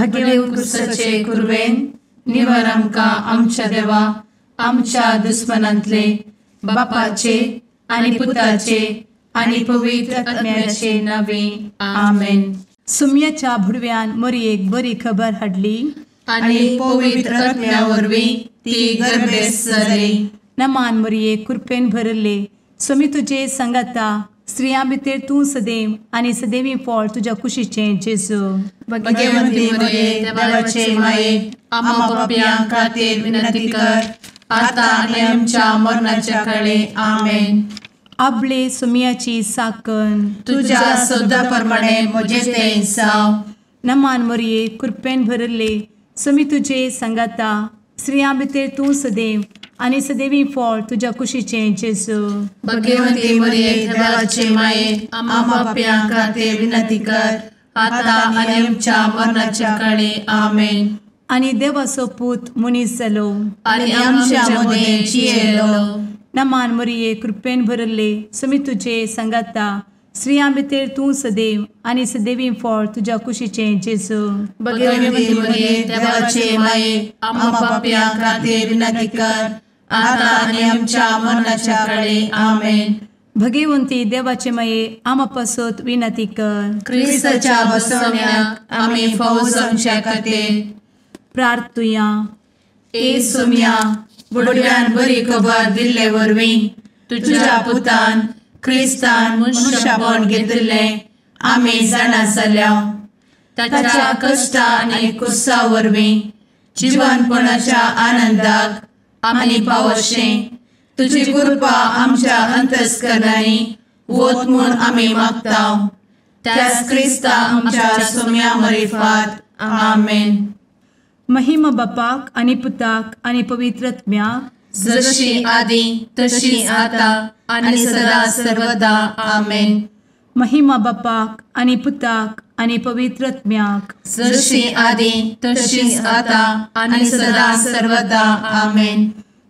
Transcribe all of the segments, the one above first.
भगेव कुरवेन निवर आमकां आमच्या देवा आमच्या दुस्मनांतले बापाचे आनी पुताचे आनी पवित्र आत्म्याचे नावे आमेन. सुम्याच्या भुडव्यान मोरयेक बरी खबर हाडली आनी पवित्र आत्म्या वरवीं ती गर्भेस्त जाली. नमान मोरये, कृपेन भरले, स्वामी तुजे संगाता, स्त्रियां भितर तूं सदैव आनी सदैवी फळ तुज्या कुशीचें जेजू. भगवंती मोरये, देवाचे माये, आम्हा पापयां खातीर विनंती कर आता आनी आमच्या मरणाच्या काळे. आमेन. आपले सुम्याची साकन तुज्या सदा प्रमाणे म्हजें तें जावं. नमान मोरये, कृपेन भरले, स्वामी तुजे संगाता, स्त्रियां भितर तूं सदैव आनी सदैवी फळ तुज्या कुशीचें जेजू. भगवंती मोरये, देवाचे माये, आम्हा पापयां खातीर विनंती कर आता आनी आमच्या मरणाच्या काळे. आमेन. आनी देवाचो पूत मनीस जालो आनी आमच्या मदें जियेलो. नमान मोरये, कृपेन भरले, स्वामी तुजे संगाता, स्त्रियां भितर तूं सदैव आनी सदैवी फळ तुज्या कुशीचें जेजू. भगवंती मोरये, देवाचे माये, आम्हा पापयां खातीर विनंती कर आता आनी आमच्या मरणाच्या काळे. आमेन. भगवंती देवाचे माये, आम्हा पासत विनंती कर. क्रिस्ताच्या बसवण्याक आमी फावो जावच्या खातीर प्रार्थुया. ए सुम्या, बुडव्यान बरी खबर दिल्ले वरवीं तुज्या पुतान क्रिस्तान मनशापण घेतिल्लें आमी जाणा जाल्या. ताच्या कश्टा आनी कुसा वरवीं जिवनपणाच्या आनंदाक आमी पावशें तुजी कृपा आमच्या अंतस्करणांनी वत म्हूण आमी मागता. त्याच क्रिस्ता आमच्या सुम्या मरिफात. आमेन. महिमा बापाक आनी पुताक आनी पवित्र आत्म्याक, जशी आदी तशी आता आनी सदा सर्वदा. आमेन. महिमा बापाक आनी पुताक आनी पवित्र आत्म्याक, जशी आदी तशी आता आनी सदा सर्वदा. आमेन.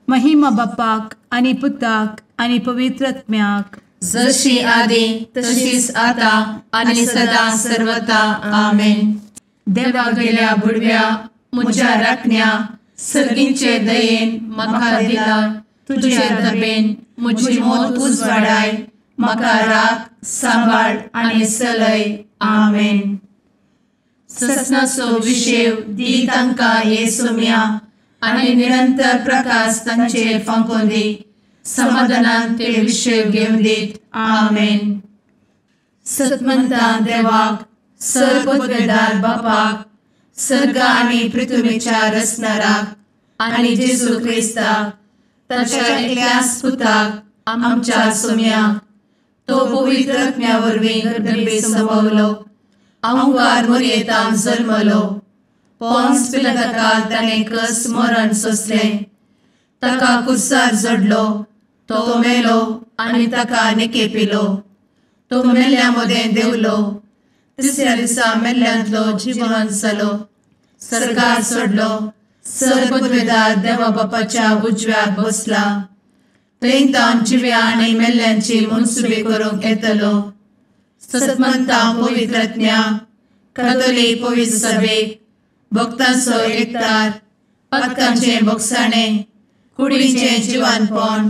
महिमा बापाक आनी पुताक आनी पवित्र आत्म्याक, जशी आदी तशीच आता आनी सदा सर्वदा. आमेन. देवा गेल्या बुडव्या म्हज्या राखण्या सर्गींचे दयेन म्हाका दिला तुजे दबेन म्हजी मोत उजवाडाय, म्हाका राख सांबाळ आनी सलय. आमेन. ससनाचो विशेव दी तांकां हे सुम्या आनी निरंतर प्रकाश तांचेर फांकोवन दी, समाधानान ते विशेव घेवन दीत. आमेन. सतमंता देवाक, सर्वपदवेदार बापाक, सर्ग आनी पृथ्वीच्या रचणाराक आनी जेजू क्रिस्ताक ताच्या एकल्याच पुताक आमच्या सुम्याक, तो पवित्र आत्म्या वरवीं गर्भे संभवलो, अहंकार मोरयेतान जल्मलो, पोन्स पिलाताकाल ताणें कस मरण सोंसलें, ताका कुर्सार जडलो, तो मेलो आनी ताका निकेपिलो, तो मेल्ल्या मदें देंवलो, तिसऱ्या दिसा मेल्ल्यांतलो जिवन जालो, सर्गार सोडलो, सर्वपदवेदार देवा बापाच्या उजव्याक बसला, थंय तावन जिव्या आनी मेल्ल्यांची मनसुबी करूंक येतलो. सतमंता पवित्र आत्म्या, कातोलीक पवित्र सभेक, भक्तांचो एकतार, पातकांचें भोगसाणें, कुडीचें जिवानपण,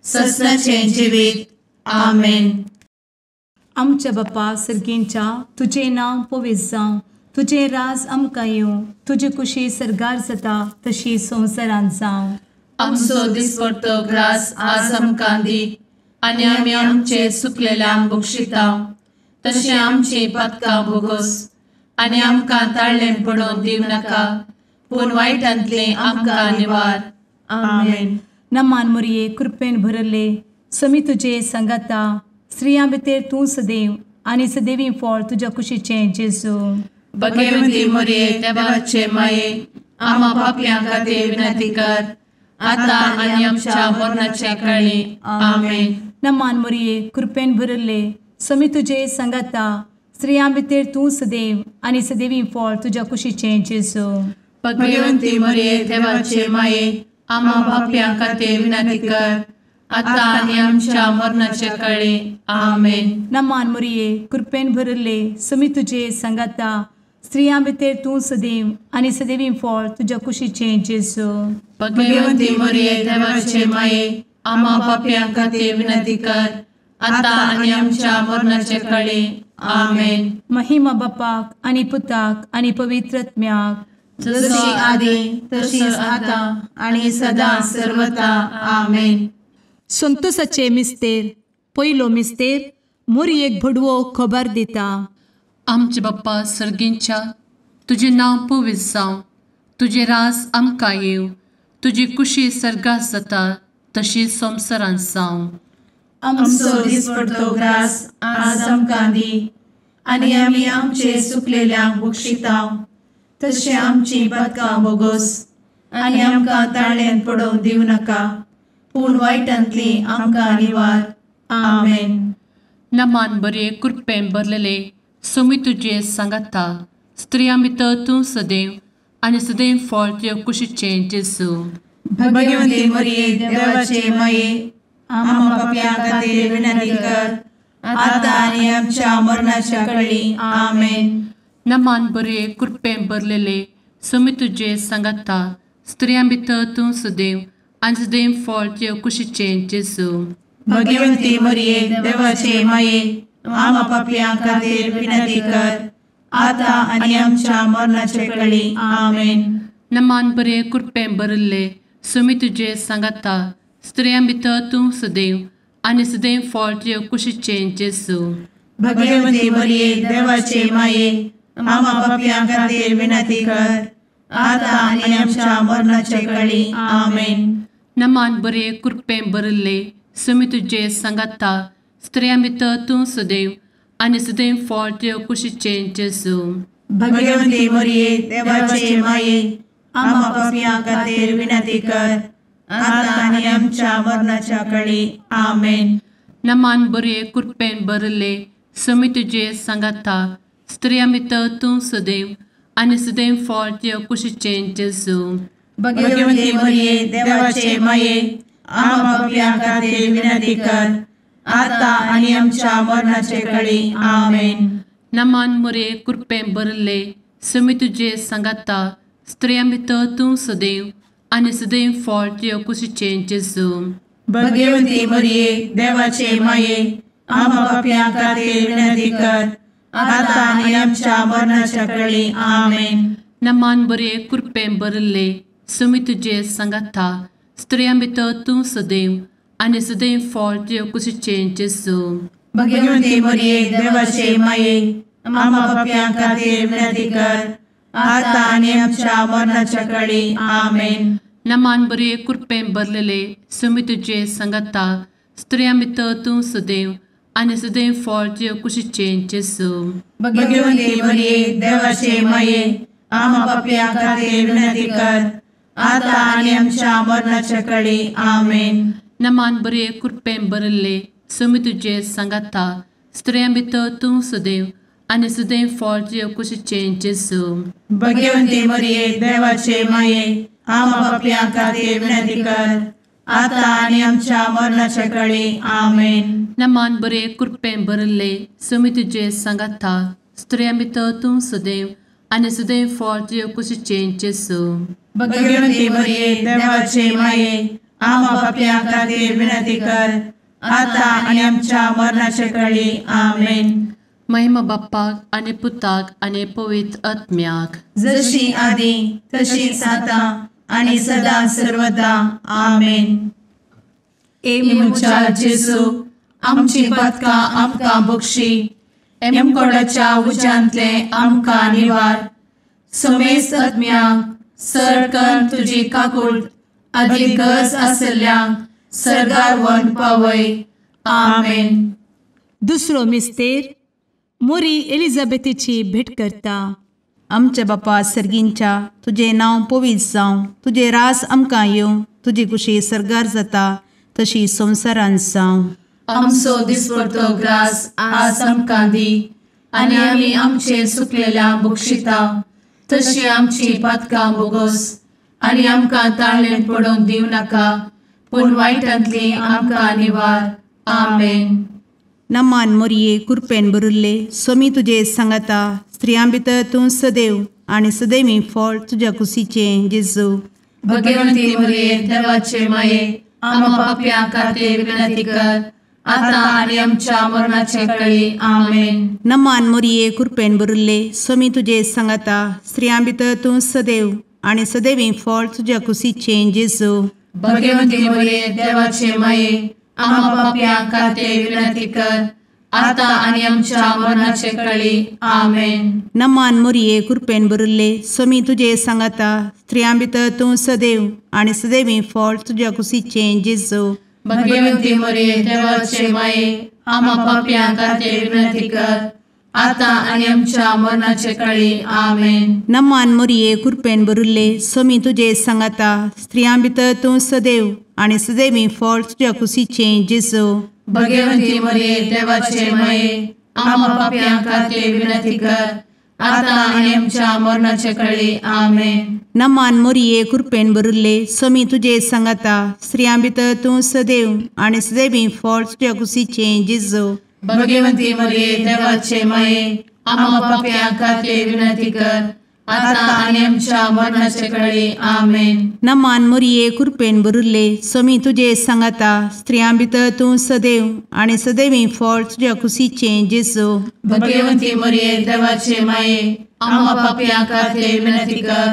ससनाचें जिवीत. आमेन. आमच्या बापा सर्गींच्या, तुजें नांव पवित्र जावं, तुजें राज आमकां येवं, तुजी कुशी सर्गार जाता तशी संवसारांत जावं. आमचो दिसपडतो ग्रास आज आमकां दी आनी आमी आमचे सुकलेल्यांक बक्षिता तशें आमची पातकां भोगोस आनी आमकां ताळ्ळें पडोवन दिवं नाका, पूण वायटांतलें आमकां निवार. आमेन. नमान मोरये, कृपेन भरले, स्वामी तुजे संगाता, स्त्रियां भितर तूं सदैव आनी सदैवी फळ तुज्या कुशीचें जेजू. भगवंती मोरये, देवाचे माये, आम्हा पापयां खातीर विनंती कर आता आनी आमच्या मरणाच्या काळी. आमेन. नमान मोरये, कृपेन भरले, स्वामी तुजे संगाता, स्त्रियां भितर तूं सदैव आनी सदैवी फळ तुज्या कुशीचें जेजू. भगवंती मोरये, देवाचे माये, आम्हा पापयां खातीर विनंती कर आता आनी आमच्या मरणाच्या काळी. आमेन. नमान मोरये, कृपेन भरले, स्वामी तुजे संगाता, स्त्रियां भितर तूं सदैव आनी सदैवी फळ तुज्या कुशीचें जेजू। भगवंती मरिये देवाचे माये आम्हा पाप्यां खातीर विनंती कर आतां आनी आमच्या मरणाचे काळी। आमेन। महिमा बापाक आनी पुताक आनी पवित्र आत्म्याक, जशी आदी तशीच आतां आनी सदां सर्वता। आमेन। संतोषाचे मिस्तेर पयलो मिस्तेर मोरयेक भडवो खबर दिता। आमचे बाप्पा सर्गींच्या तुजें नांव पवित्र जावं, तुजें राज आमकां येवं, तुजी कुशी सर्गात जाता तशी संवसारांत जावं। आमचो दिसपडतो ग्रास आज आमकां दी आनी आमी आमचे चुकलेल्यांक बक्षिता तशें आमची पातकां बोगोस आनी आमकां ताळ्यांत पडोवंक दिवं नाका, पूण वायटांतली आमकां निवार। आमेन। नमान बरे कृपेन भरलेले सोमी तुजे सांगाता, स्त्रियां भितर तूं सदैव आनी सदैव फळ तुज्या कुशीचें जेजू। भगवंती मरिये देवाचे माये आम्हा पाप्यां खातीर विनंती कर आतां आनी आमच्या मरणाच्या काळी। आमेन। नमान बरे कृपेन भरलेले सोमी तुजे सांगाता, स्त्रियां भितर तूं सदैव आनी सदैव फळ तुज्या कुशीचें जेजू। भगवंती मरिये देवाचे माये आम्हा पाप्यां खातीर विनंती कर आतां आनी आमच्या मरणाच्या काळी। आमेन। नमान बरे कृपेन भरिल्ले सोमी तुजे सांगाता, स्त्रियां भितर तूं सदैव आनी सदैव फळ तुज्या कुशीचें जेजू। भगवंती मरिये देवाचे माये आम्हा पाप्यां खातीर विनंती कर आतां आनी आमच्या मरणाच्या काळी। आमेन। नमान बरे कृपेन भरिल्ले सोमी तुजे सांगाता, स्त्रियां भितर तूं सदैव आनी सदैव फळ तुज्या कुशीचें जेजू। भगवंती मरिये देवाचे माये आम्हा पाप्यां खातीर विनंती कर आतां आनी आमच्या मरणाच्या काळी। आमेन। नमान बरे कृपेन भरिल्ले सोमी तुजे सांगाता, स्त्रियां भितर तूं सदैव आनी सदैव फळ तुज्या कुशीचें जेजू। भगवंती मरिये देवाचे माये आम्हा पाप्यां खातीर विनंती कर आतां आनी आमच्या मरणाचे काळी। आमेन। नमान मरिये कृपेन भरिल्ले सोमी तुजे सांगाता, स्त्रियां भितर तूं सदैव आनी सदैव फळ तुज्या कुशीचें जेजू। भगवंती मरिये देवाचे माये आम्हा पाप्यां खातीर विनंती कर आतां आनी आमच्या मरणाच्या काळी। आमेन। नमान बरे कृपेन भरिल्ले सोमी तुजे सांगाता, स्त्रियां भितर तूं सदैव आनी सदैव फळ तुज्या कुशीचें जेजू। भगवंती मरिये देवाचे माये आम्हा पाप्यां खातीर विनंती कर आतां आनी आमच्या मरणाच्या काळी। आमेन। नमान बरे कृपेन भरलेले सोमी तुजे सांगाता, स्त्रियां भितर तूं सदैव आनी सदैव फळ तुज्या कुशीचें जेजू। भगवंती मरिये देवाचे माये आम्हा पाप्यां खातीर विनंती कर आतां आनी आमच्या मरणाच्या काळी। आमेन। नमान बरे कृपेन भरिल्ले सोमी तुजे सांगाता, स्त्रियां भितर तूं सदैव आनी सदैव फळ तुज्या कुशीचें जेजू। भगवंती मरिये देवाचे माये आम्हा पाप्यां खातीर विनंती कर आतां आनी आमच्या मरणाच्या काळी। आमेन। नमान बरे कृपेन भरिल्ले सोमी तुजे सांगाता, स्त्रियां भितर तूं सदैव आनी सदैव फळ तुज्या कुशीचें जेजू। भगवंती मरिये देवाचे माये आम्हा पाप्यां खातीर विनंती कर आतां आनी आमच्या मरणाच्या काळी। आमेन। महिमा बाप्पाक आनी पुताक आनी पवित्र आत्म्याक, जशी आदी तशीच आतां आनी सदां सर्वदा। आमेन। ए म्हज्या जेजू आमची पातकां आमकां बक्षी, एमकोडाच्या उज्यांतले आमकां निवार, समेस्त आत्म्यांक सर कर तुजी काकूट आदी गरज आशिल्ल्यांक सर्गार व्हरून पावय। आमेन। दुसरो मिस्तेर मोरी एलिझाबेथीची भेट करता। आमच्या बापा सर्गींच्या तुजें नांव पवित्र जावं, तुजें रास आमकां येवं, तुजी कुशी सर्गार जाता तशी संवसारांत जावं। आमचो दिसपडतो ग्रास आज आमकां दी आनी आमी आमचे चुकलेल्यांक बक्षिता तशी आमची पातकां बोगोस आनी आमकां ताळ्ळेंत पडोवंक दिवं नाका, पूण वायटांतली आमकां निवार। आमेन। नमान मोरये कृपेन भरिल्ले स्वामी तुजे सांगाता, स्त्रियां भितर तूं सदैव आनी सदैवी फळ तुज्या कुशीचें जेजू। भगवंती मरिये देवाचे माये आम्हा पाप्यां खातीर विनंती कर आता आनी आमच्या मरणाचे वेळी। आमेन। नमान मोरये कृपेन भरिल्ले स्वामी तुजे सांगाता स्त्रियां भितर तूं सदैव आनी सदैवी फळ तुज्या कुशीचें जेजू। भगवंती मरिये देवाचे माये आम्हा पाप्यां खातीर विनंती कर आता आनी आमच्या मरणाचे वेळी। आमेन। नमान मोरये कृपेन भरिल्ले स्वामी तुजे सांगाता स्त्रियां भितर तूं सदैव आनी सदैवी फळ तुज्या कुशीचें जेजू। भगवंती मरिये देवाचे माये आम्हा पाप्यां खातीर विनंती कर आता आनी आमच्या मरणाचे वेळी। आमेन। नमान मोरये कृपेन भरिल्ले स्वामी तुजे सांगाता स्त्रियां भितर तूं सदैव आनी सदैवी फळ तुज्या कुशीचें जेजू। भगवंती मरिये देवाचे माये आम्हा पाप्यां खातीर विनंती कर आता आनी आमच्या मरणाचे वेळी। आमेन। नमान मोरये कृपेन भरिल्ले स्वामी तुजे सांगाता स्त्रियां भितर तूं सदैव आनी सदैवी फळ तुज्या कुशीचें जेजू। भगवंती मरिये देवाचे माये आम्हा पाप्यां खातीर विनंती कर आता आनी आमच्या मरणाचे वेळी। आमेन। नमान मोरये कृपेन भरिल्ले स्वामी तुजे सांगाता स्त्रियां भितर तूं सदैव आनी सदैवी फळ तुज्या कुशीचें जेजू। भगवंती मरिये देवाचे माये आम्हा पाप्यां खातीर विनंती कर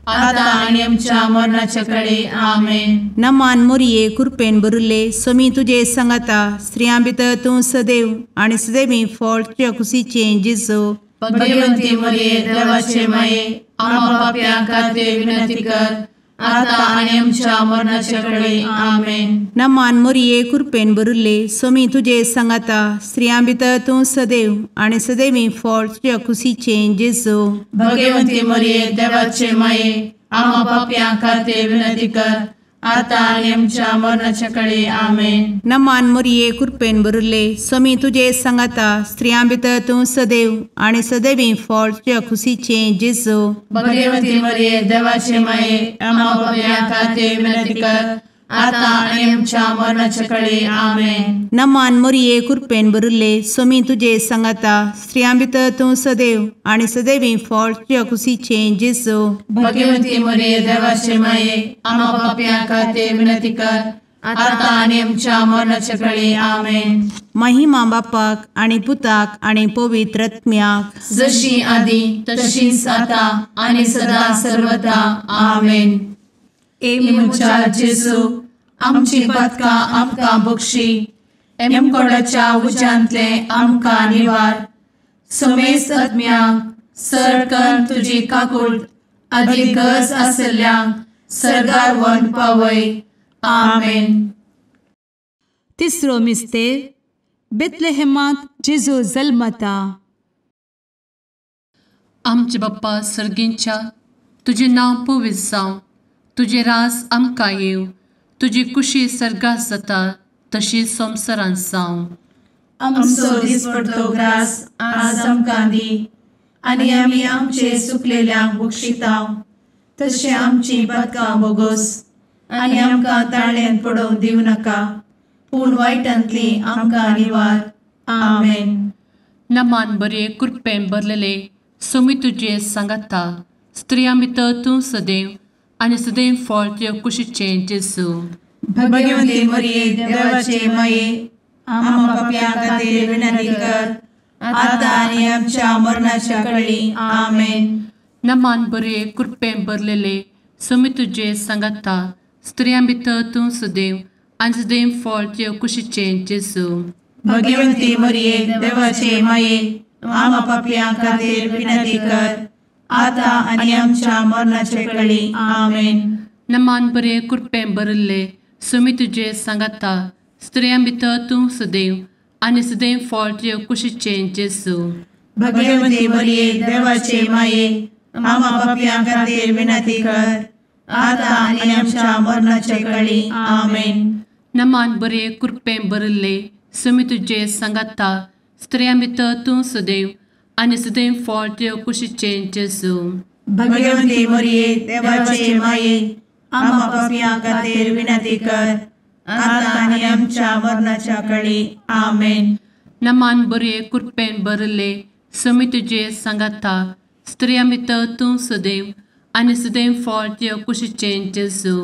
आता आनी आमच्या मरणाचे वेळी। आमेन। नमान मोरये कृपेन भरिल्ले स्वामी तुजे सांगाता स्त्रियां भितर तूं सदैव आनी सदैवी फळ तुज्या कुशीचें जेजू। भगवंती मरिये देवाचे माये आम्हा पाप्यां खातीर विनंती कर आता आनी आमच्या मरणाचे वेळी। आमेन। नमान मोरये कृपेन भरिल्ले स्वामी तुजे सांगाता स्त्रियां भितर तूं सदैव आनी सदैवी फळ तुज्या कुशीचें जेजू। भगवंती मरिये देवाचे माये आम्हा पाप्यां खातीर विनंती कर आता आनी आमच्या मरणाचे वेळी। आमेन। नमान मोरये कृपेन भरिल्ले स्वामी तुजे सांगाता स्त्रियां भितर तूं सदैव आनी सदैवी फळ तुज्या कुशीचें जेजू। भगवंती मरिये देवाचे माये आम्हा पाप्यां खातीर विनंती कर आता आनी आमच्या मरणाचे वेळी। आमेन। नमान मोरये कृपेन भरिल्ले स्वामी तुजे सांगाता स्त्रियां भितर तूं सदैव आनी सदैवी फळ तुज्या कुशीचें जेजू। भगवंती मरिये देवाचे माये आम्हा पाप्यां खातीर विनंती कर आता आनी आमच्या मरणाचे वेळी। आमेन। महिमा बापाक आनी पुताक आनी पवित्र आत्म्याक जशी आदी तशीच आता आनी सदा सर्वदा। आमेन। ए म्हज्या जेजू आमची पातकां आमकां बक्षी एमकोडाच्या उज्यांतले आमकां निवार समेस्त आत्म्यांक सरकन तुजी काकूट आदी गरज आशिल्ल्यांक सर्गार व्हरून पावय। आमेन। तिसरो मिस्तेर बेथलेहेमांत जेजू जल्मता। आमचे बाप्पा सर्गींच्या तुजें नांव पवित्र जावं, तुजें राज आमकां येवं, तुजी कुशी सर्गात जाता तशी संवसारांत जावं। आमचो दिसपडतो ग्रास आज आमकां दी आनी आमी आमचे सुकलेल्यांक बक्षिता तशें आमची पातकां बोगोस आनी आमकां ताळ्यान पडोवंक दिवं नाका पूण वायटांतली आमकां निवार। आमेन। नमान बरे कृपेन भरलेले स्वामी तुजे सांगाता स्त्रियां भितर तूं सदैव आनी सदैव फळ तुज्या कुशीचें जेजू। भगवंती मरिये देवाचे माये आम्हा पाप्यां खातीर विनंती कर आता आनी आमच्या मरणाच्या वेळी। आमेन। नमान बरे कृपेन भरलेले स्वामी तुजे सांगाता स्त्रियां भितर तूं सदैव आनी सदैव फळ तुज्या कुशीचें जेजू। भगवंती मरिये देवाचे माये आम्हा पाप्यां खातीर विनंती कर आता आनी आमच्या मरणाचे वेळी। आमेन। नमान बरे कृपेन भरिल्ले स्वामी तुजे सांगाता स्त्रियां भितर तूं सदैव आनी सदैव फळ तुज्या कुशीचें जेजू। भगवंती मरिये देवाचे माये आम्हा पाप्यां खातीर विनंती कर आता आनी आमच्या मरणाचे वेळी। आमेन। नमान बरे कृपेन भरिल्ले स्वामी तुजे सांगाता स्त्रियां भितर तूं सदैव आनी सदैव फळ तुज्या कुशीचें जेजू। भगवंती मरिये देवाचे माये आम्हा पाप्यां खातीर विनंती कर आता आनी आमच्या मरणाच्या वेळी। आमेन। नमान बरे कृपेन भरिल्ले समी तुजे सांगाता, स्त्रियां भितर तूं सदैव आनी सदैव फळ तुज्या कुशीचें जेजू।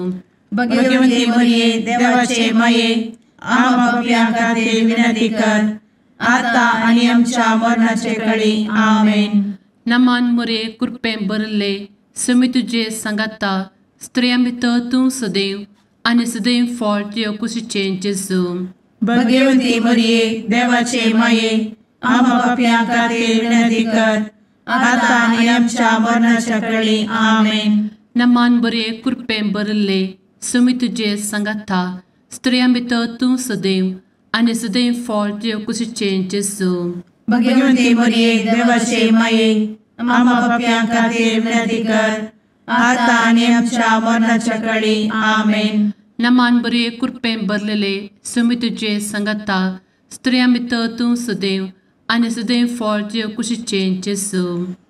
भगवती मरिये देवाचे माये, आम्हा पाप्यां खातीर विनंती कर, आता आनी आमच्या मरणाचे कळी। आमेन। नमान मोरये, कृपेन भरिल्ले, समी तुजे सांगाता, स्त्रियां भितर तूं सदैव आनी सदैव फळ तुज्या कुशीचें जेजू। भगवती मरिये देवाचे माये, आम्हा पाप्यां खातीर विनंती कर, आता आनी आमच्या मरणाच्या कळी। आमेन। नमान बरे, कृपेन भरिल्ले, समी तुजे सांगाता, स्त्रियां भितर तूं सदैव आनी सदैव फळ तुज्या कुशीचें जेजू। भगवती मरिये देवाचे माये, आम्हा पाप्यां खातीर विनंती कर, आता आनी आमच्या मरणाच्या कळी। आमेन। नमान बरे, कृपेन भरलेले, समी तुजे सांगाता, स्त्रियां भितर तूं सदैव आनी सदैव फळ तुज्या कुशीचें जेजू।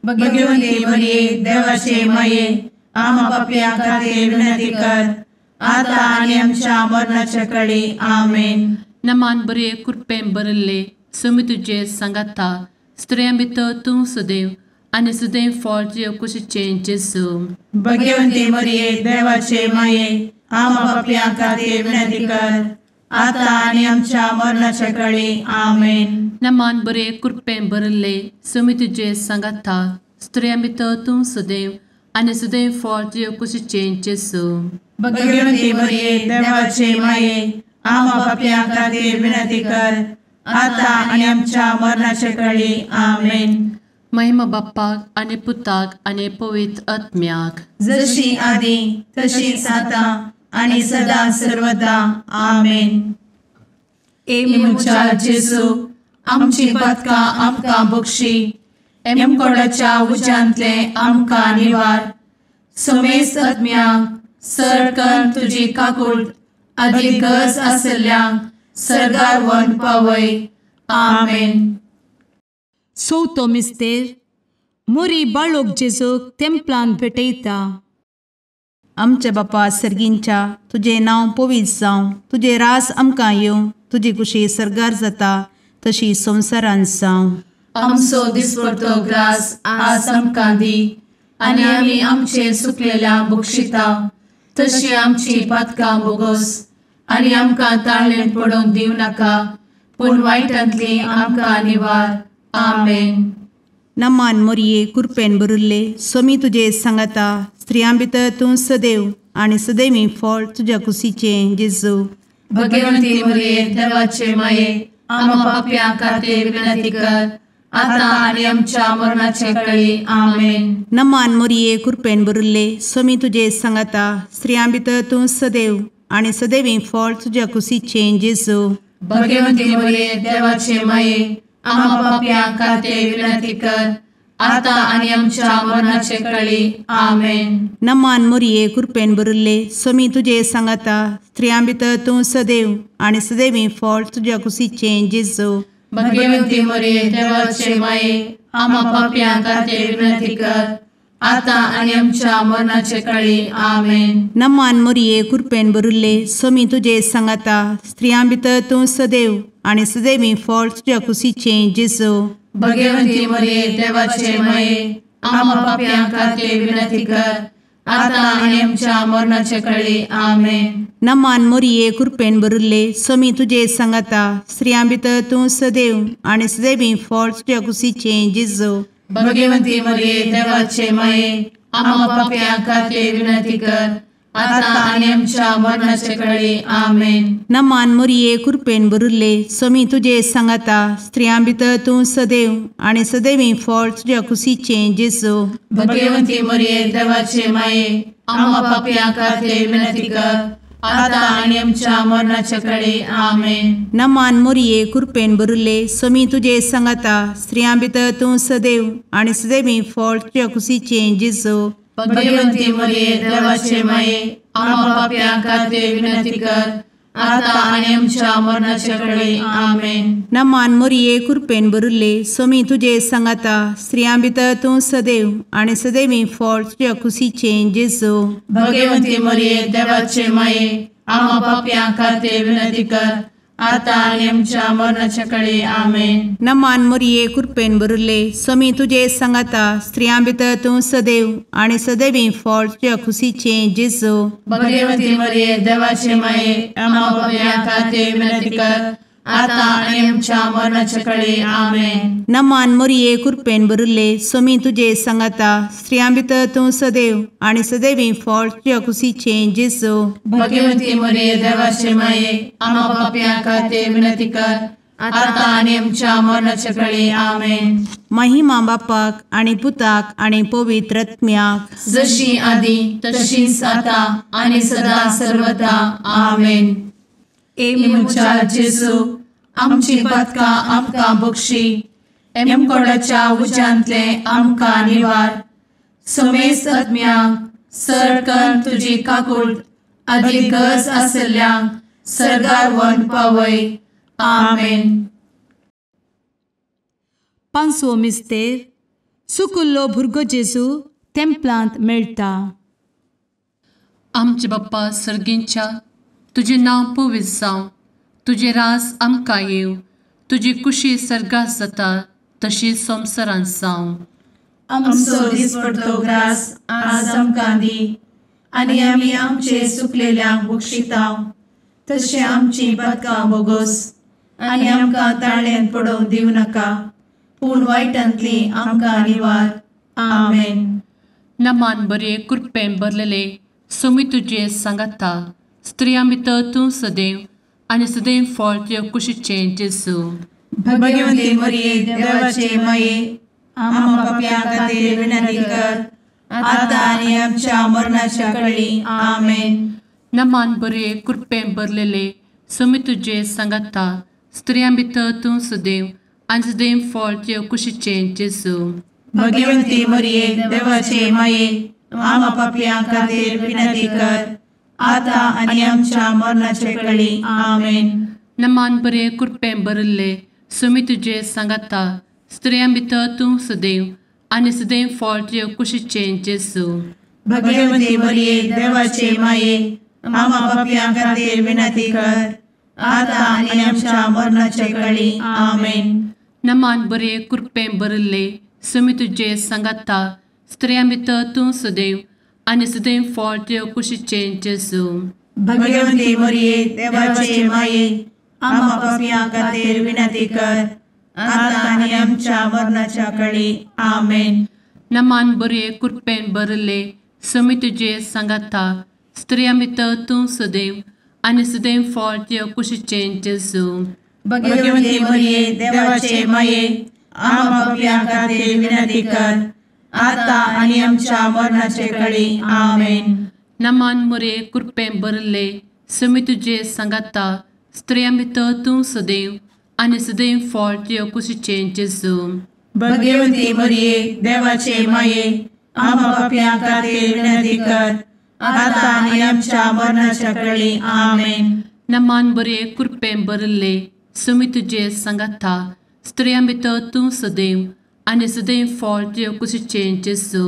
भगवती मरिये देवाचे माये, आम्हा पाप्यां खातीर विनंती कर, आता आनी आमच्या मरणाच्या कळी। आमेन। नमान बरे, कृपेन भरिल्ले, समी तुजे सांगाता, स्त्रियां भितर तूं सदैव आनी सदैव फळ तुज्या कुशीचें जेजू। भगवती मरिये देवाचे माये, आम्हा पाप्यां खातीर विनंती कर, आता आनी आमच्या मरणाच्या कळी। आमेन। नमान बरे, कृपेन भरिल्ले, समी तुजे सांगाता, स्त्रियां भितर तूं सदैव आनी सदैव फळ तुज्या कुशीचें जेजू। भगवती मरिये देवाचे माये, आम्हा पाप्यां खातीर विनंती कर, आता आनी आमच्या मरणाच्या कळी। आमेन। महिमा बाप्पाक आनी पुताक आनी पवित्र आत्म्याक, जशी आदी तशीच आता आनी सदा सर्वदा। आमेन। ए म्हज्या जेजू, आमची पातकां आमकां बक्षी, एमकोडाच्या उज्यांतले आमकां निवार, समेस्त आत्म्यांक सरकन तुजी काकूट आदी गरज आसल्ल्यांक सर्गार व्हरून पावय। आमेन। चवथो मिस्तेर, मोरी बाळोक जेजूक तेंपलान भेटयता। आमच्या बापा सर्गींच्या, तुजें नांव पवित्र जावं, तुजें राज आमकां येवं, तुजी कुशी सर्गार जाता तशी संवसारांत जावं। आमचो दिसपडतो ग्रास आज आमकां दी, आनी आमी आमचे सुकलेल्या बक्षिता, तशी आमची पातकां बोगोस, आनी आमकां ताळेन पडोवंक दिवं नाका, पूण वायटांतली आमकां निवार। आमेन। नमान मोरये, कृपेन भरिल्ले, स्वामी तुजे सांगाता, स्त्रियां भितर तूं सदैव आनी सदैवी फळ तुज्या कुशीचें जेजू। भगवती मरिये देवाचे माये, आम्हा पाप्यां खातीर विनंती कर, आता आनी आमच्या मरणाचे कळी। आमेन। नमान मोरये, कृपेन भरिल्ले, स्वामी तुजे सांगाता, स्त्रियां भितर तूं सदैव आनी सदैवी फळ तुज्या कुशीचें जेजू। भगवती मरिये देवाचे माये, आम्हा पाप्यां खातीर विनंती कर, आता आनी आमच्या मरणाचे कळी। आमेन। नमान मोरये, कृपेन भरिल्ले, स्वामी तुजे सांगाता, स्त्रियां भितर तूं सदैव आनी सदैवी फळ तुज्या कुशीचें जेजू। भगवती मरिये देवाचे माये, आम्हा पाप्यां खातीर विनंती कर, आता आनी आमच्या मरणाचे कळी। आमेन। नमान मोरये, कृपेन भरिल्ले, स्वामी तुजे सांगाता, स्त्रियां भितर तूं सदैव आनी सदैवी फळ तुज्या कुशीचें जेजू। भगवती मरिये देवाचे माये, आम्हा पाप्यां खातीर विनंती कर, आता आनी आमच्या मरणाचे कळी। आमेन। नमान मोरये, कृपेन भरिल्ले, स्वामी तुजे सांगाता, स्त्रियां भितर तूं सदैव आनी सदैवी फळ तुज्या कुशीचें जेजू। भगवती मरिये देवाचे माये, आम्हा पाप्यां खातीर विनंती कर, आता आनी आमच्या मरणाचे कळी। आमेन। नमान मोरये, कृपेन भरिल्ले, स्वामी तुजे सांगाता, स्त्रियां भितर तूं सदैव आनी सदैवी फळ तुज्या कुशीचें जेजू। भगवती मरिये देवाचे माये, आम्हा पाप्यां खातीर विनंती कर, आता आनी आमच्या मरणाचे कळी। आमेन। नमान मोरये, कृपेन भरिल्ले, स्वामी तुजे सांगाता, स्त्रियां भितर तूं सदैव आनी सदैवी फळ तुज्या कुशीचें जेजू। भगवती मरिये देवाचे माये, आम्हा पाप्यां खातीर विनंती कर, आता आनी आमच्या मरणाचे कळी। आमेन। नमान मोरये, कृपेन भरिल्ले, स्वामी तुजे सांगाता, स्त्रियां भितर तूं सदैव आनी सदैवी फळ तुज्या कुशीचें जेजू। भगवती मरिये देवाचे माये, आम्हा पाप्यां खातीर विनंती कर, आतां आनी आमच्या मरणाच्या कळे आमेन. नमान मोरये कृपेन भरिल्ले स्वामी तुजे सांगाता स्त्रियां भितर तूं सदैव आनी सदैवी फळ तुज्या खुशीचें जेजू. भगवती मरिये देवाचे माये आम्हा पाप्यां खातीर विनंती कर आतां आनी आमच्या मरणाच्या कळे आमेन. नमान मोरये कृपेन भरिल्ले स्वामी तुजे सांगाता स्त्रियां भितर तूं सदैव आनी सदैवी फळ तुज्या खुशीचें जेजू. भगवती मरिये देवाचे माये आम्हा पाप्यां खातीर विनंती कर आतां आनी आमच्या मरणाच्या कळे आमेन. महिमा बापाक आनी पुताक आनी पवित्र आत्म्याक जशी आदी तशीच आतां आनी सदा सर्वदा आमेन. ए म्हज्या जेजू आमची पातकां आमकां बक्षी एमकोडाच्या उज्यांतले आमकां निवार समेस्त आत्म्यांक सरकन तुजी काकूट आदी गरज आशिल्ल्यांक सर्गार व्हरून पावय आमेन. पांचवो मिस्तेर सुकुल्लो भुरगो जेजू तेम्पलांत मेळटा. आमचे बाप्पा सर्गींच्या तुजें नांव पवित्र जावं, तुजें राज आमकां येवं, तुजी कुशी सर्गात जाता तशी संवसारांत जावं. आमचो दिसपडतो ग्रास आज आमकां दी आनी आमी आमचे सुकलेल्यांक बक्षिता तशें आमची पातकां बोगोस आनी आमकां ताळ्यांत पडोवंक दिवं नाका पूण वायटांतली आमकां निवार आमेन. नमान बरे कृपेन भरलेले स्वामी तुजे सांगाता स्त्रियां भितर तूं सदैव आनी सदैव फळ तुज्या कुशीचें जेजू. भगवती मरिये देवाचे माये आम्हा पाप्यां खातीर विनंती कर आतां आनी आमच्या मरणाच्या कळी आमेन. नमान बरे कृपेन भरलेले स्वामी तुजे सांगाता स्त्रियां भितर तूं सदैव आनी सदैव फळ तुज्या कुशीचें जेजू. भगवती मरिये देवाचे माये आम्हा पाप्यां खातीर विनंती कर आतां आनी आमच्या मरणाचे कळी आमेन. नमान बरे कृपेन भरिल्ले स्वामी तुजे सांगाता स्त्रियां भितर तूं सदैव आनी सदैव फळ तुज्या कुशीचें जेजू. भगवती मरिये देवाचे माये आम्हा पाप्यां खातीर विनंती कर आतां आनी आमच्या मरणाचे कळी आमेन. नमान बरे कृपेन भरिल्ले स्वामी तुजे सांगाता स्त्रियां भितर तूं सदैव आनी सदैव फळ तुज्या कुशीचें जेजू. भगवती मरिये देवाचे माये आम्हा पाप्यां खातीर विनंती कर आतां आनी आमच्या मरणाच्या कळी आमेन. नमान बरे कृपेन भरिल्ले स्वामी तुजे सांगाता स्त्रियां भितर तूं सदैव आनी सदैव फळ तुज्या कुशीचें जेजू. भगवती मरिये देवाचे माये आम्हा पाप्यां खातीर विनंती कर आतां आनी आमच्या मरणाचे कळी आमेन. नमान मरिये कृपेन भरिल्ले स्वामी तुजे सांगाता स्त्रियां भितर तूं सदैव आनी सदैव फळ तुज्या कुशीचें जेजू. भगवती मरिये देवाचे माये आम्हा पाप्यां खातीर विनंती कर आतां आनी आमच्या मरणाच्या कळी आमेन. नमान बरे कृपेन भरिल्ले स्वामी तुजे सांगाता स्त्रियां भितर तूं सदैव आनी सदैव फळ तुज्या कुशीचें जेजू.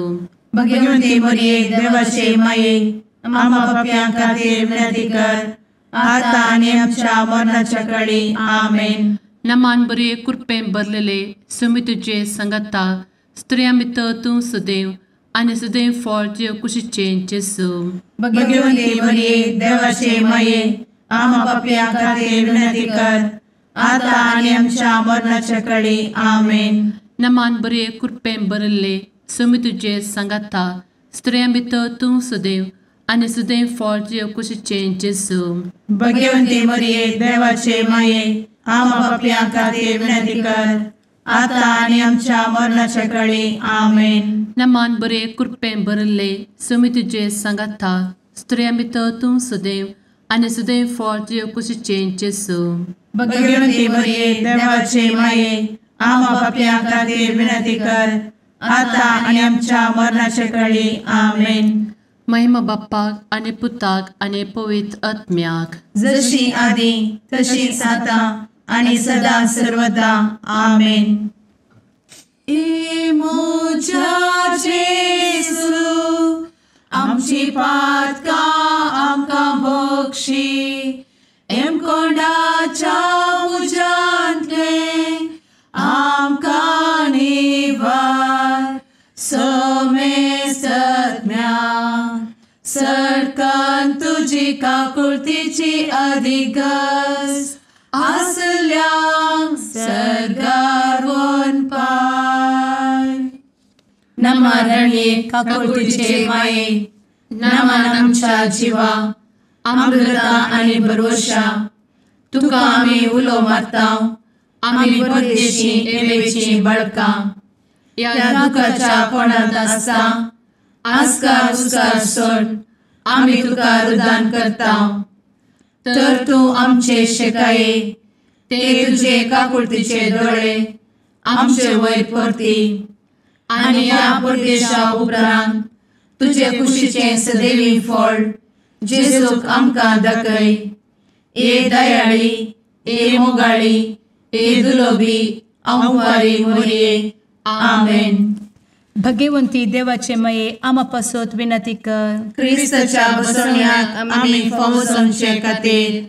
भगवती मरिये देवाचे माये आम्हा पाप्यां खातीर विनंती कर आतां आनी आमच्या मरणाच्या कळी आमेन. नमान बरे कृपेन भरलेले स्वामी तुजे सांगाता स्त्रियां भितर तूं सदैव आनी सदैव फळ तुज्या कुशीचें जेजू. भगवती मरिये देवाचे माये आम्हा पाप्यां खातीर विनंती कर आतां आनी आमच्या मरणाच्या कळी आमेन. नमान बरे कृपेन भरिल्ले स्वामी तुजे सांगाता स्त्रियां भितर तूं सदैव आनी सदैव फळ तुज्या कुशीचें जेजू. भगवती मरिये देवाचे माये आम्हा पाप्यां खातीर विनंती कर आतां आनी आमच्या मरणाच्या कळी आमेन. नमान बरे कृपेन भरिल्ले स्वामी तुजे सांगाता स्त्रियां भितर तूं सदैव आनी सदैव फळ तुज्या कुशीचें जेजू. भगवती मरिये देवाचे माये आम्हा पाप्यां खातीर विनंती कर आतां आनी आमच्या मरणाच्या कळी आमेन. महिमा बाप्पाक आनी पुताक आनी पवित्र आत्म्याक जशी आदी तशीच आतां आनी सदा सर्वदा आमेन. ए म्हज्या जेजू आमची पातकां आमकां बक्षी एमकोंडाच्या तुजी काकुळतीची अधिगस आसल्यांक सर्गार वनपाय. नमा रणये काकुळतीचे माये, नमन आमच्या जिवा, अमृता आनी भरवशा, तुका आमी उलो मारता, आमी परदेशी एवेची बळकां, ह्या दुखाच्या कोणांत आसता आस्कार उस्कार सोड आमी तुका रुदान करता. तर तूं आमचे शेकाये ते तुजे काकुळतीचे दोळे आमचे वयर परती आनी ह्या परदेशा उपरांत तुजे कुशीचें सदैवी फळ जेजूक आमकां दाखय. ए दयाळी, ए मोगाळी, ए दुलोबी अंवारी मोरये. आमेन. भगवंती देवाचे मये आमा पासत विनंती कर. क्रिस्ताच्या बसवण्याक आमी फावो जावचे खातीर.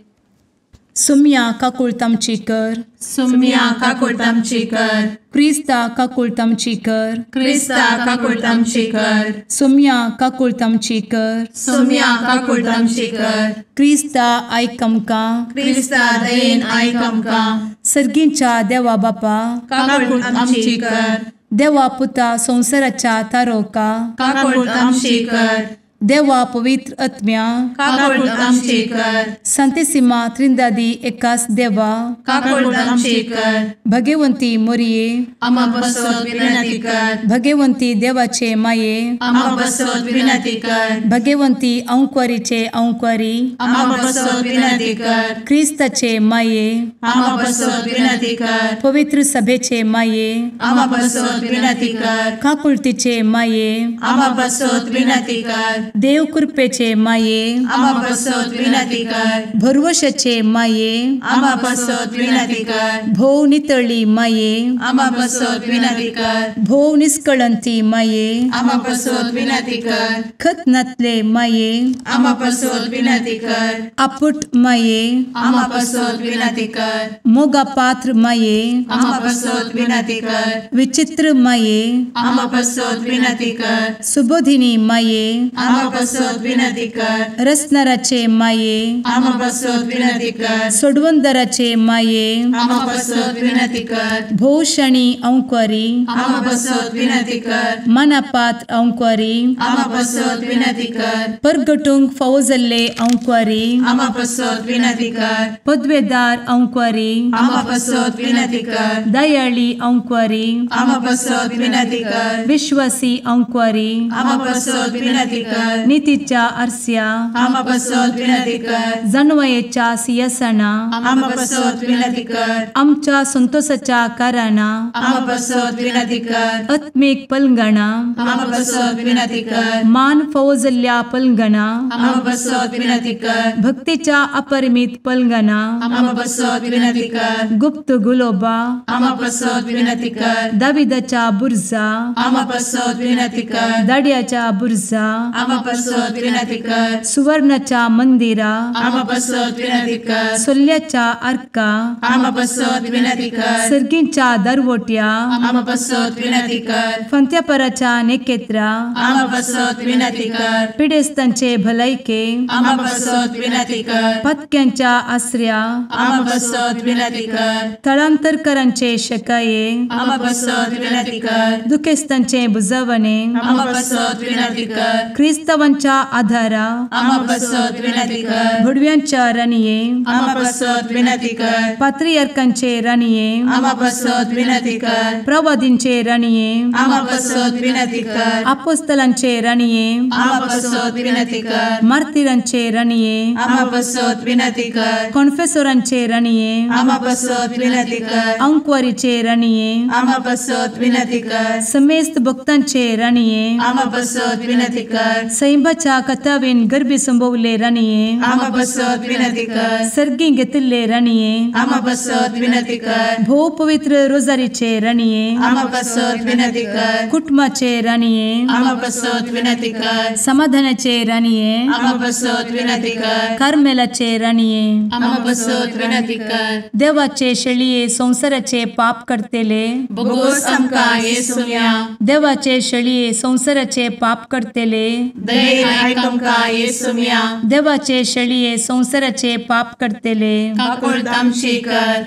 सुम्या काकुळत आमची कर. सुम्या काकुळत आमची कर. क्रिस्ता काकुळत आमची कर. क्रिस्ता काकुळत आमची कर. सुम्या काकुळत आमची कर. सुम्या काकुळत आमची कर. क्रिस्ता आयक आमकां. क्रिस्ता दयेन आयक आमकां. सर्गींच्या देवा बापा काकुळत आमची कर. देवा पुता संवसाराच्या तारोका काकुळत आमची कर. देवा पवित्र आत्म्या काकुळत आमची कर. संतेसिमा त्रिंदादी एकास देवा काकुळत आमची कर. भगवंती मोरये आमा पासत विनंती कर. भगवंती देवाचे माये आमा पासत विनंती कर. भगवंती अंकुरीचे अंकुरी आमा पासत विनंती कर. क्रिस्ताचे माये आमा पासत विनंती कर. पवित्र सभेचे माये आमा पासत विनंती कर. काकुळतीचे माये आमा पासत विनंती कर. देव कृपेचे माये आमा पासत विनंती कर. भरवशाचे माये आमा पासत विनंती कर. भोव नितळी माये आमा पासत विनंती कर. भोव निष्कळंती माये आमा पासत विनंती कर. खत नातले माये आमा पासत विनंती कर. आपुट माये आमा पासत विनंती कर. मोगा पात्र माये आमा पासत विनंती कर. विचित्र माये आमा पासत विनंती कर. सुबोधिनी माये आमा पासत विनंती कर. रसनाराचे माये आमा पासत विनंती कर. सोडवंदराचे माये आमा पासत विनंती कर. भोवशणी अंकुरी आमा पासत विनंती कर. मनापात्र अंकुरी आमा पासत विनंती कर. परगटूंक फावो जाल्ले अंकुरी आमा पासत विनंती कर. पदवेदार अंकुरी आमा पासत विनंती कर. दयाळी अंकुरी आमा पासत विनंती कर. विश्वासी अंकुरी आमा पासत विनंती कर. नितीच्या आरस्या आमा पासत विनंती कर. जानवयेच्या सिंहासना आमा पासत विनंती कर. आमच्या संतोषाच्या कारणा आमा पासत विनंती कर. आत्मीक पलंगणा आमा पासत विनंती कर. मान फावो जाल्ल्या पलंगणा आमा पासत विनंती कर. भक्तीच्या अपरिमित पलंगणा आमा पासत विनंती कर. गुप्त गुलोबा आमा पासत विनंती कर. दाविदाच्या बुर्जा आमा पासत विनंती कर. दाड्याच्या बुर्जा आमा पासत विनंती कर. सुवर्णाच्या मंदिरा आमा पासत विनंती कर. सोल्ल्याच्या आर्का आमा पासत विनंती कर. सर्गींच्या दरवट्या आमा पासत विनंती कर. फंत्यापराच्या नेकेत्रा आमा पासत विनंती कर. पिडेस्तांचे भलायके आमा पासत विनंती कर. पत्क्यांच्या आसऱ्या आमा पासत विनंती कर. थळांतरकरांचे शकाये आमा पासत विनंती कर. दुखेस्तांचे बुजवणे आमा पासत विनंती कर. क्रिस्तावांच्या आधारा आमा पासत विनंती कर. भुडव्यांच्या राणये आमा पासत विनंती कर. पात्रियार्कांचे राणये आमा पासत विनंती कर. प्रवादींचे राणये आमा पासत विनंती कर. आपोस्तलांचे राणये आमा पासत विनंती कर. मार्तिरांचे राणये आमा पासत विनंती कर. कॉन्फेसोरांचे राणये आमा पासत विनंती कर. अंकुवारीचे राणये आमा पासत विनंती कर. समेस्त भक्तांचे राणये आमा पासत विनंती कर. सैंबाच्या कथावेन गर्भी संभवले राणये आमा पासत विनंती कर. सर्गी घेतिल्ले राणये आमा पासत विनंती कर. भोव पवित्र रोजारीचे राणये आमा पासत विनंती कर. कुटुंबाचे राणये आमा पासत विनंती कर. समाधानाचे राणये आमा पासत विनंती कर. कार्मेलाचे राणये आमा पासत विनंती कर. देवाचे शेळये संवसाराचे पाप करतेले बोगोस आमकां येसुम्या देवाचे शेळये संवसाराचे पाप करतेले दयेन आयक आमकां येसुम्या। देवाचे शेळये संवसाराचे पाप करतले काकुळट आमची कर।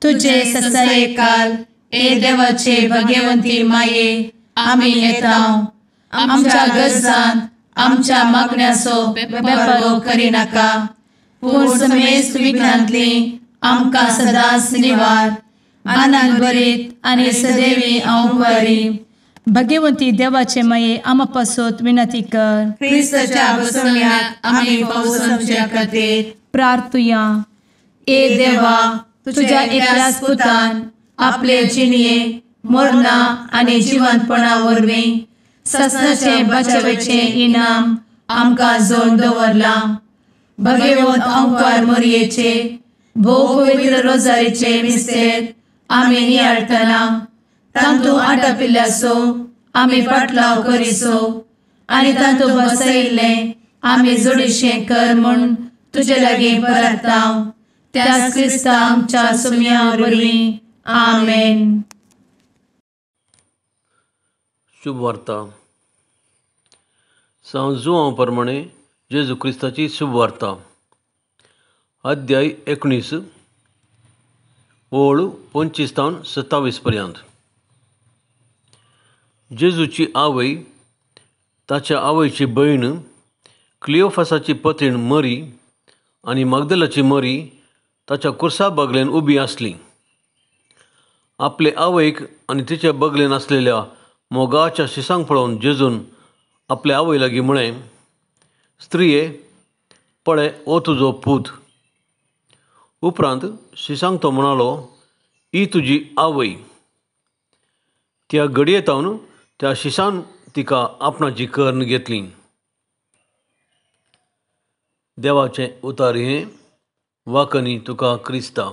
तुजे ससायेकाल ए देवाचे भगवंती माये आमी येता आमच्या गरजान आमच्या मागण्याचो बेपर्वो करिनाका पूण समेस्त विघ्नांतली आमकां सदांच निवार। आनंद भरीत आनी सदैवी अंवकारी भगवंती देवाचे माये आमा पासत विनंती कर। क्रिस्ताच्या बसवण्याक आमी पावसाच्या खातीर प्रार्थुया। ए देवा तुझ्या एकल्याच पुतान आपले जिणये मरणा आनी जिवंतपणा वरवीं ससनाचे बचावेचे इनाम आमकां जोडून दवरलां। भगवंत अंकार मोरयेचे भोव पवित्र रोजारीचे मिस्तेर आमी नियाळटना तांतू आटापिल्ल्याचो आमी पाटलाव करिसो आनी तांतू बसयिल्लें आमी जोडीशें कर म्हूण तुजे लागीं परता त्याच क्रिस्ता आमच्या सुम्या वरवीं आमेन। शुभ वार्ता। सांव जुआंव प्रमाणे जेजू क्रिस्ताची शुभ वार्ता, अध्याय 19 ओळ 25 तावन 27 पर्यंत। जेजूची आवय, ताच्या आवयची भयण क्लियोफासाची पत्रीण मरी आनी मागदलाची मरी ताच्या कुर्सा बगलेन उबी आसली। आपले आवयक आनी तिच्या बगलेन आसलेल्या मोगाच्या शिसांक पळोवन जेजून आपले आवय लागीं म्हळें, स्त्रिये पळय हो तुजो पूत। उपरांत शिसांक तो म्हणालो, ही तुजी आवय। त्या घडयेतावन त्या शिसान तिका आपणाची कर्ण घेतली। देवाचें उतार हें वाकनी तुका क्रिस्ता।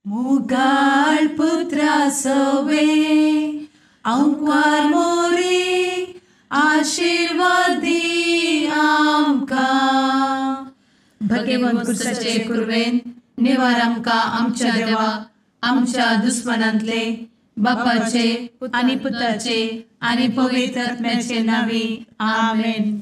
मुगाळ पुत्रा सवे अंकार मोरी आशीर्वादी आमकां। भगवंत कुर्साचे कुर्वेन निवार आमकां आमच्या देवा आमच्या दुस्मनांतले बापाचे आनी पुताचे आनी पवित्र आत्म्याचे नांवी आमेन।